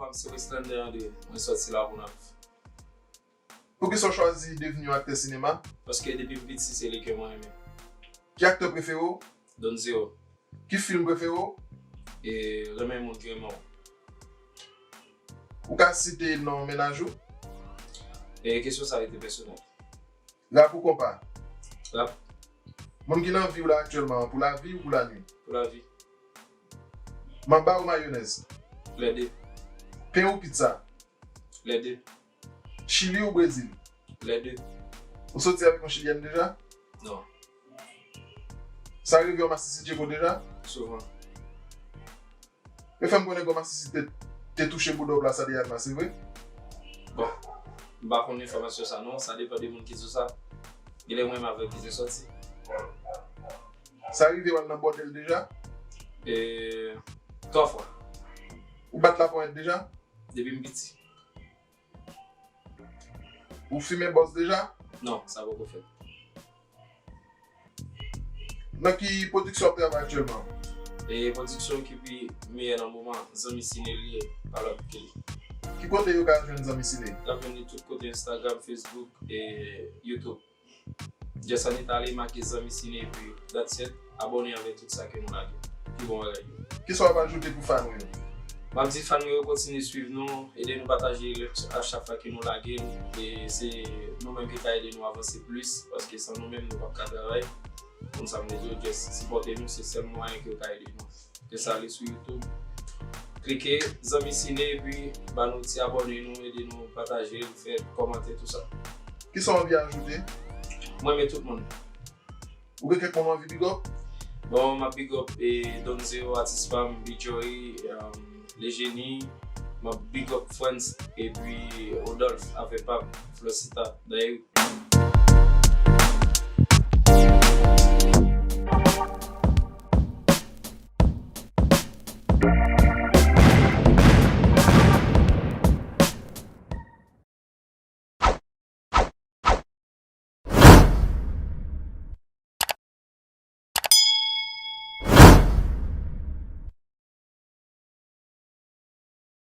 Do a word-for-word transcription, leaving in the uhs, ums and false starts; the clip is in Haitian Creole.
Mwen se Westlander André, mwen sòti Lagonav. Poukisa w chwazi devni yon aktè sinema? Paske depi m piti, se li ke mwen renmen. Ki aktè prefere w? Don Zero. Ki fim prefere w? E renmen moun ki renmen w. Ou ka site non mennaj ou? E kesyon sa rete pèsonèl. Rap ou konpa? Rap. Moun ki nan vi w la aktyèlman an, pou lavi ou pou lanwi? Pou lavi. Manba ou mayonèz? Lè de. Pen ou pizza? Lè de. Chili ou Brezil? Lè de. Ou soti avèk yon chilyèn deja? Non. Sa rive w masisi Diego deja? Souvan. Yo fè m konnen gwo masisi te, te touche bouda w Plaza de Armas, se vre? Bon, m pa konn enfòmasyon sa non, sa depann de moun ki di w sa. Genlè mwen menm avè l ki te sòti. Sa rive w al nan bòdèl deja? E, twa fwa. Ou bat laponyèt deja? Depi m piti. Ou fimen bòs deja? Non, sa poko fèt. Nan ki pwodiksyon w ap travay aktyèlman? E pwodiksyon ki pi meyè nan moman, Zanmi Sine li ye, pa lòt ke li. Ki kote yo ka jwenn Zanmi Sine? N ap jwenn li tout kote, Instagram, Facebook, e YouTube. Just annik ale make Zanmi Sine epi that's it. Abòne avèk tout sa ke nou lage. Pi bon bagay yo. Kisa w ap ajoute pou fan ou yo? M ap di fan mwen yo kontinye swiv nou, ede nou pataje l a chak fwa ke nou lage l. E se nou menm ki ka ede nou avanse plis, paske san nou menm nou p ap ka travay. Konn sa m vle di w, just sipòte nou, se sèl mwayen ke w ka ede nou. Te sale sou YouTube. Klike Zanmi Sine epi ba nou ti abòne nou, ede nou pataje l, fè kòmantè, tou sa. Kisa w anvi ajoute? Mwen renmen tout moun. Ou gen kèk moun w anvi big up? Bon, m ap big up e Don Zero, atis pa m, Bijoy, um, Le Genie, m ap big up Frantz epi Rodolphe avèk pa m, Flosita. Dayou.